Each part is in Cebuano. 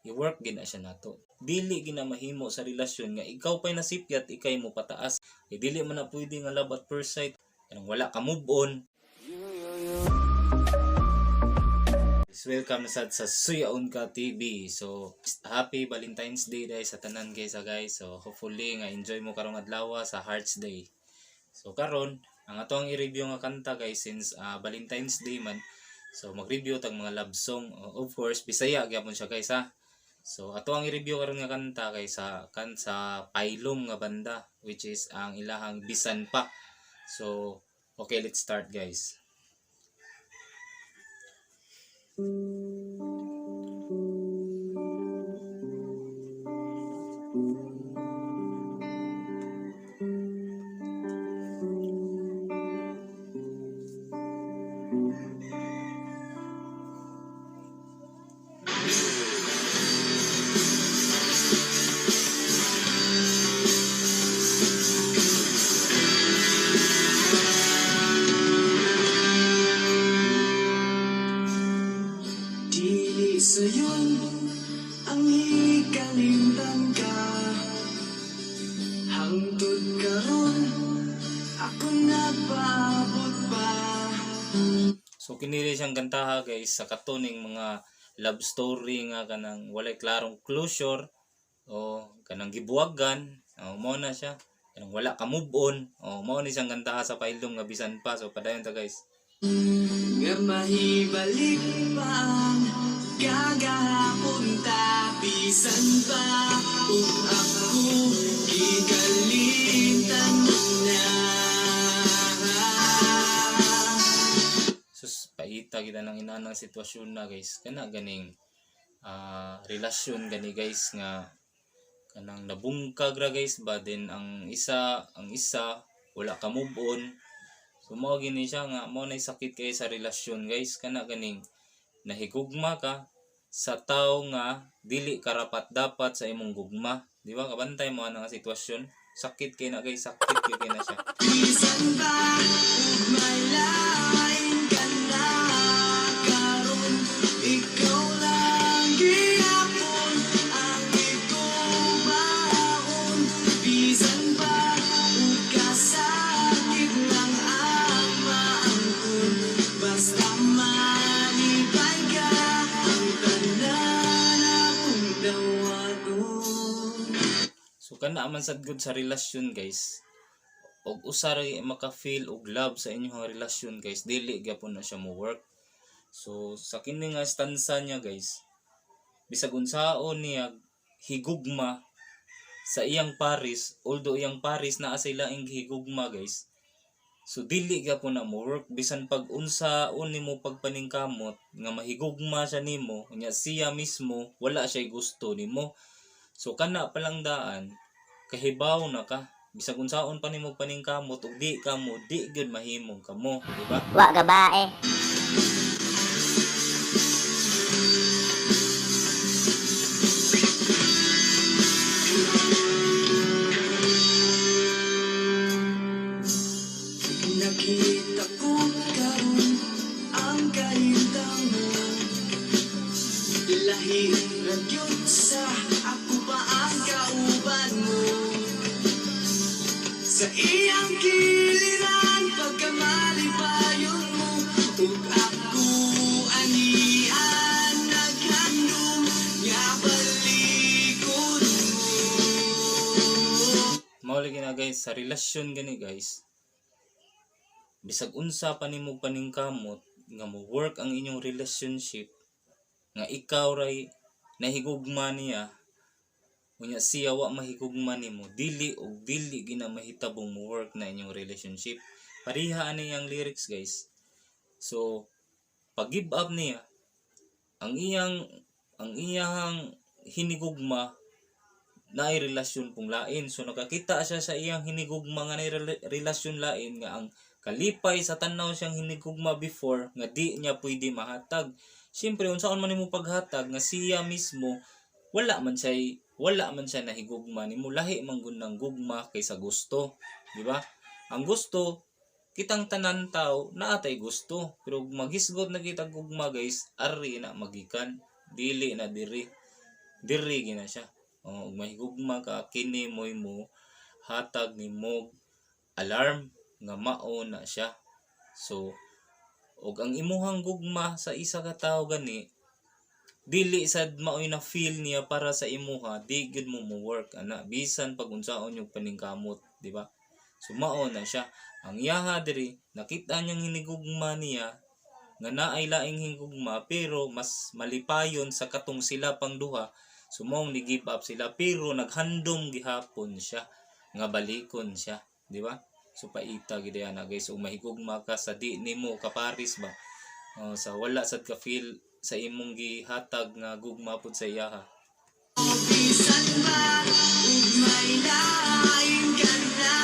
I-work gina siya nato. Dili gina mahimo sa relasyon nga ikaw pa'y nasipyat, ikay mo pataas. Eh, dili man na pwede nga love at first sight. Kanang wala ka move on. Welcome na sad sa Suyaon Ka TV. So, happy Valentine's Day dahil sa tanan guys, ah, guys. So, hopefully nga enjoy mo karong adlaw sa Hearts Day. So, karon ang ato ang i-review nga kanta, guys, since Valentine's Day man. So, mag-review tag mga love song. Of course, Bisaya gyapon siya, guys, ha. So, ato ang i-review karon nga kanta kay sa kan sa Pailom nga banda, which is ang ilahang "Bisan Pa". So, okay, let's start, guys. Dili sayon ang hikalimtan ka. Hangtod karon ako nagpaabot pa. So kini rin siyang kantaha, guys, sa katuning mga love story nga kanang walay klarong closure o kanang gibuwagan o mao na siya kanang wala ka move on o mao ni siyang kantaha sa Pailom nga "Bisan Pa". So padayon ta, guys. Nga mahibalik pa ang kagahapon ta. Bisan pa ug ako gikalimtan mo na. Sus, paita kita ng inanang sitwasyon na, guys, kana ganing relasyon gani, guys, nga kanang nabungkag ra, guys, ba din ang isa wala ka move on. So mao gini siya nga mao nay sakit kay sa relasyon, guys, kana ganing nahigugma ka sa tao nga dili karapat dapat sa imong gugma, di ba? Kabantay mo ana nga sitwasyon, sakit kay na, guys, sakit kay na siya. Bisan pa ug may lain ka na karon, ikaw lang gihapon ang ikumaon. Bisan pa ug kasakit lang ang maangkon, basta malipay ka, ang tanan akong dawaton. So kana man sad gud sa relasyon, guys. Og usa ra maka-feel og love sa inyong relasyon, guys, dili gyapon na siya mo work. So sa kini nga stanza niya, guys, bisag unsaon niya higugma sa iyang paris, although iyang paris naa sa laing higugma, guys. So dili gyapon na mo work bisan pag unsaon nimo pagpaningkamot nga mahigugma siya nimo, nya siya mismo wala siya gusto nimo. So kana palang daan kahibaw na ka bisag unsaon pa nimo paningkamot ug di kamo di gyud mahimong kamo, di ba? Wa gabae. Nakita ko karon ang kahimtang mo. Lahi ra gyud sa ako pa ang kauban mo. Sa iyang kiliran pagkamalipayon mo, ug ako anian naghandom nga balikon mo. Mao lagi na, guys, sa relasyon gani, guys, bisag unsa pa nimo paningkamot nga mo work ang inyong relationship nga ikaw ray nahigugma niya, unya siya wa mahigugma nimo, dili og dili gina mahitabong mo work na inyong relationship. Pareha ani ang lyrics, guys. So pag give up niya ang iyang hinigugma, naay relasyon pong lain. So nakakita siya sa iyang hinigugma nga naay relasyon lain, nga ang kalipay sa tanaw siyang hinigugma before nga di niya pwede mahatag. Siyempre, unsaon man nimo paghatag nga siya mismo wala man siya nahigugma nimo? Lahi man gud ng gugma kaysa gusto, di ba? Ang gusto, kitang tanan tao naa tay gusto, pero maghisgot na kita gugma, guys, ari na magikan. Dili na diri. Diri gina siya. O, ug mahigugma ka kini moy mo hatag nimo alarm nga mao na siya. So og ang imuhang gugma sa isa ka tawo gani dili sad maoy na feel niya para sa imuha, di gyud mo mo work ana bisan pag unsaon yung paningkamot, di ba? So mao na siya. Ang iyaha diri nakita niyang hinigugma niya nga naay laing higugma pero mas malipayon sa katong sila pang duha. So maong ni give up sila pero naghandom gihapon siya nga balikon siya, di ba? So paita gid na guys, ug mahigugma ka sa di nimo kaparis ba. Oh, sa wala sad ka feel sa imong gihatag nga gugma pud sa iyaha. Bisan pa ug may lain ka na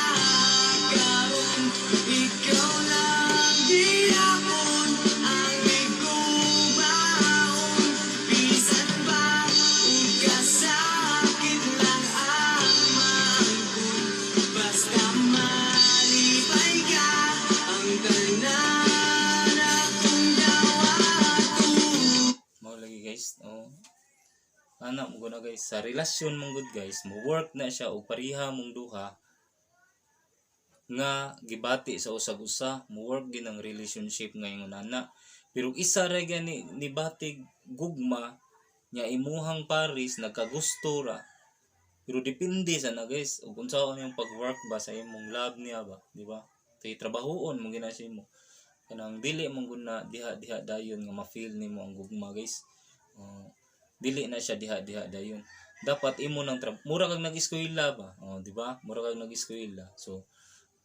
karon, ikaw lang gihapon ang higugmaon. Bisan pa ug kasakit lang ang maangkon, basta malipay ka ang tanan akong dawaton. Mao lagi guys, oh. Ana mo guna guys, sa relasyon mong good guys, mo work na siya og pareha mong duha nga gibati sa usag-usa, mo work gin ang relationship ngayon ana. Pero isa ra gani ni batig gugma nya imuhang paris nagkagusto ra. Pero depende sa na guys, ug unsaon yung pag-work ba sa imong love niya ba, di ba? Kay trabahoon mo gina siya mo. Kanang dili mong guna diha-diha dayon nga ma-feel nimo ang gugma guys. Oh, dili na siya diha-diha dayon. Dapat imo nang mura kag nag-eskwela ba? Oh, di ba? Mura kag nag-eskwela. So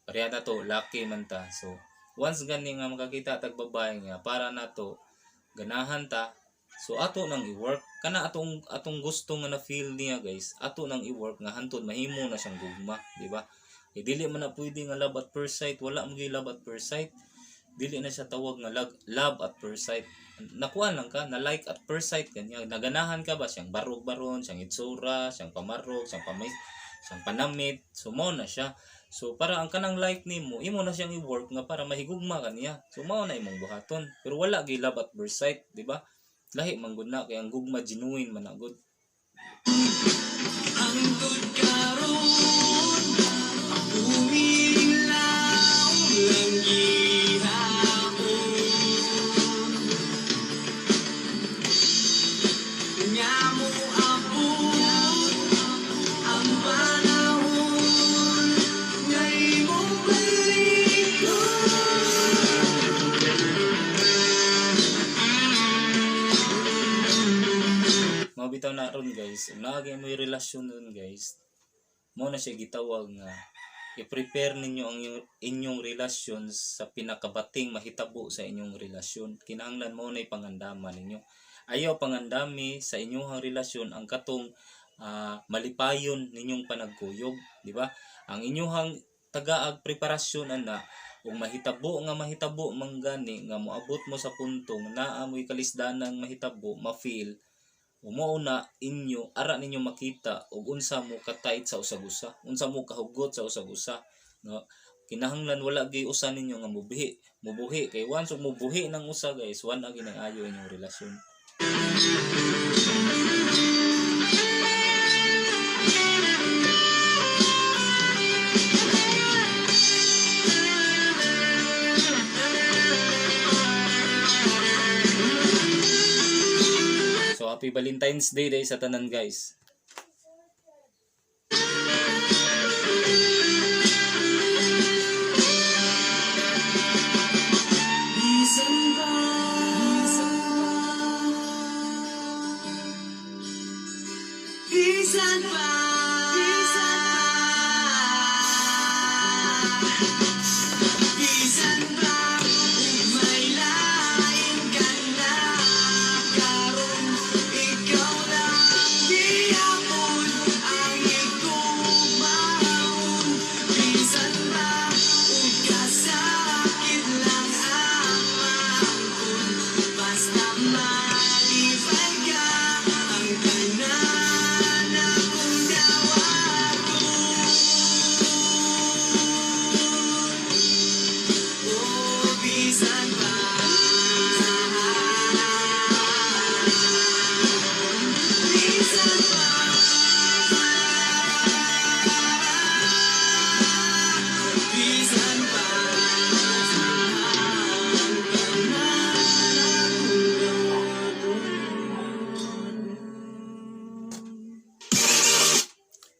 pareha na to, lucky man ta. So once gani nga makakita tag babae nga para nato ganahan ta. So ato nang i-work kana atong atong gusto nga na feel niya guys. Ato nang i-work nga hantod mahimo na siyang gugma, di ba? Kay dili man na pwede nga love at first sight, wala mo gyud love at first sight. Dili na siya tawag nga love at first sight. Nakuha lang ka, na like at first sight kanya. Naganahan ka ba siyang barog-baron, siyang itsura, siyang pamarog, siyang pamay, siyang panamit. So mao na siya. So para ang kanang like nimo, imo na siyang i-work nga para mahigugma ka niya. So mao na imong buhaton. Pero wala gyud love at first sight, di ba? Lahi man gud na kay ang gugma genuine man na gud. Hangtod karon umilaw lang gihapon nga moabot ang panahon nga imong balikon. Mao bitaw na ron guys, ug naa gyud mo'y relasyon ron guys. Mao na siya gitawag nga i-prepare ninyo ang inyong relasyon sa pinakabating mahitabo sa inyong relasyon. Kinahanglan mo na pangandaman ninyo. Ayaw pangandami sa inyong relasyon ang katong malipayon ninyong panagkuyog, di ba? Ang inyong tagaag preparasyon ana ug mahitabo nga mahitabo manggani nga moabot mo sa punto nga naa mo'y kalisdanan mahitabo, ma-feel mao na inyo ara ninyo makita og unsa mo ka-tight sa usag-usa, unsa mo kahugot sa usag-usa, no? Kinahanglan wala gyud usa ninyo nga mubihi mubuhi kay once og mubuhi ng usa guys, wala gyud ayo inyong relasyon. So happy Valentine's Day day sa tanan guys. Bisan pa, bisan pa, bisan pa, bisan pa, may lain ka na karon, ikaw lang gihapon ang higugmaon. Bisan pa ug kasakit lang ang maangkon, basta malipay ka ang tanan akong. Bisan pa, bisan pa ang tanan akong dawaton.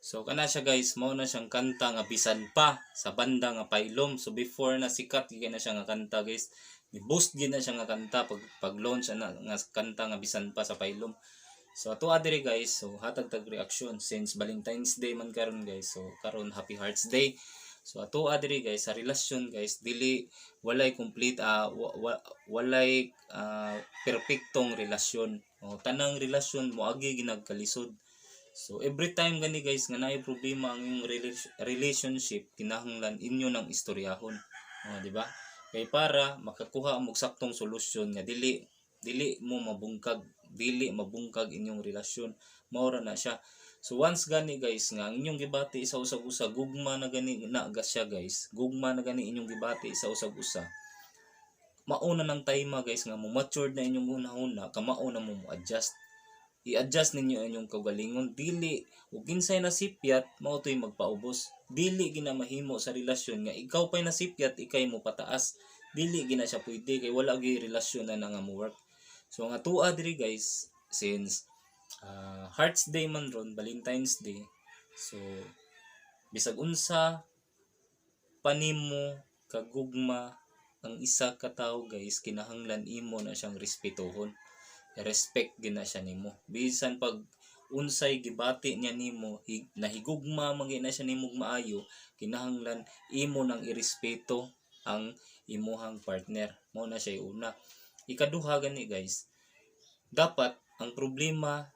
So kana siya, guys, mao na siyang kanta nga "Bisan Pa" sa banda nga Pailom. So before na sikat gyud na siya nga kanta, guys. Ni-boost gyud na siya nga kanta pag launch ana nga kanta nga "Bisan Pa" sa Pailom. So ato diri, guys, so hatag tag reaction since Valentine's Day man karon, guys. So karon Happy Hearts Day. So ato diri, guys, sa relasyon, guys, dili walay complete, walay perpektong relasyon. O, tanang relasyon moagi ginagkalisod. So every time gani, guys, nga naay problema ang inyong relationship, kinahanglan inyo ng istoryahon. O, di ba? Kay para makakuha mo og saktong solusyon nga dili dili mo mabungkag, dili mabungkag inyong relasyon. Mao ra na siya. So once gani, guys, nga ang inyong gibati sa usag usa, gugma na gani na ga siya, guys. Gugma na gani inyong gibati sa usag usa. Mauna ng time, guys, nga mo matured na inyong hunahuna, kamao na mo mo adjust, i-adjust ninyo ang inyong kaugalingon. Dili ug kinsay nasipyat mao to'y magpaubos. Dili gina mahimo sa relasyon nga ikaw pa'y nasipyat, ikay mo pataas. Dili gina siya pwede kay wala gyud relasyon na nga mo work. So ang atoa diri, guys, since Hearts Day man ron, Valentine's Day, so bisag unsa panimo kagugma ang isa ka tawo, guys, kinahanglan imo na siyang respetuhon. Respect gina siya nimo bisan pag unsay gibati niya nimo, nahigugma man gyud na siya nimo og maayo. Kinahanglan imo nang irespeto ang imuhang partner. Mao na siya una. Ikaduha gani, guys, dapat ang problema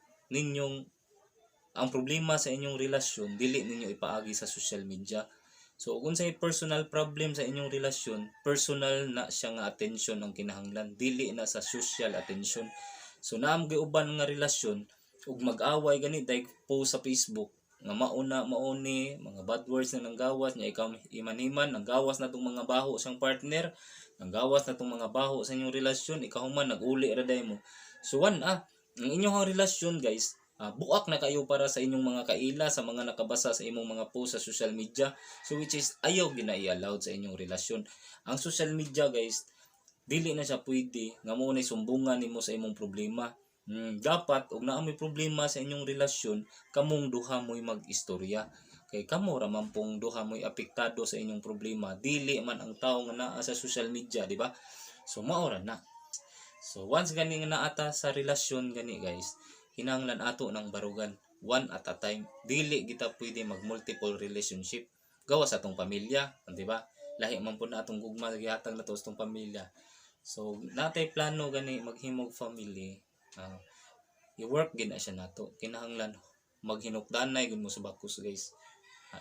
sa inyong relasyon dili ninyo ipaagi sa social media. So kung unsay personal problem sa inyong relasyon, personal na siya nga attention ang kinahanglan, dili na sa social attention. So naa gyud uban nga relasyon ug mag-away gani dahil post sa Facebook nga mauna mauni mga bad words na nanggawas niya. Ikaw imaniman nanggawas na tong mga baho siyang partner, nanggawas na tong mga baho sa inyong relasyon. Ikaw man naguli ra day mo. So one, ang inyong relasyon, guys, buak na kayo para sa inyong mga kaila, sa mga nakabasa sa imong mga post sa social media. So which is ayaw gina i-allowed sa inyong relasyon ang social media, guys. Dili na siya pwede nga mo na sumbungan nimo sa imong problema. Dapat og naa may problema sa inyong relasyon, kamong duha mo'y mag-istorya kay kamo ra man pong duha mo'y apektado sa inyong problema, dili man ang tao nga naa sa social media, di ba? So mao ra na. So once gani nga naata sa relasyon gani, guys, kinahanglan ato ng barugan one at a time. Dili kita pwede mag multiple relationship gawas atong pamilya, di ba? Lahi man po na atong gugma gihatag nato sa atong pamilya. So natay plano gani maghimog family, i-work gid na siya nato. Kinahanglan maghinukdanay gud mo sa bakos, guys.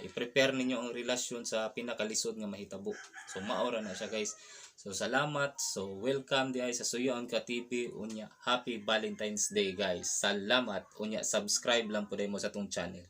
I-prepare ninyo ang relasyon sa pinakalisod nga mahitabo. So mao ra na siya, guys. So salamat. So welcome diay sa Suyoan Ka TV. Unya happy Valentine's Day, guys. Salamat. Unya subscribe lang po mo sa atong channel.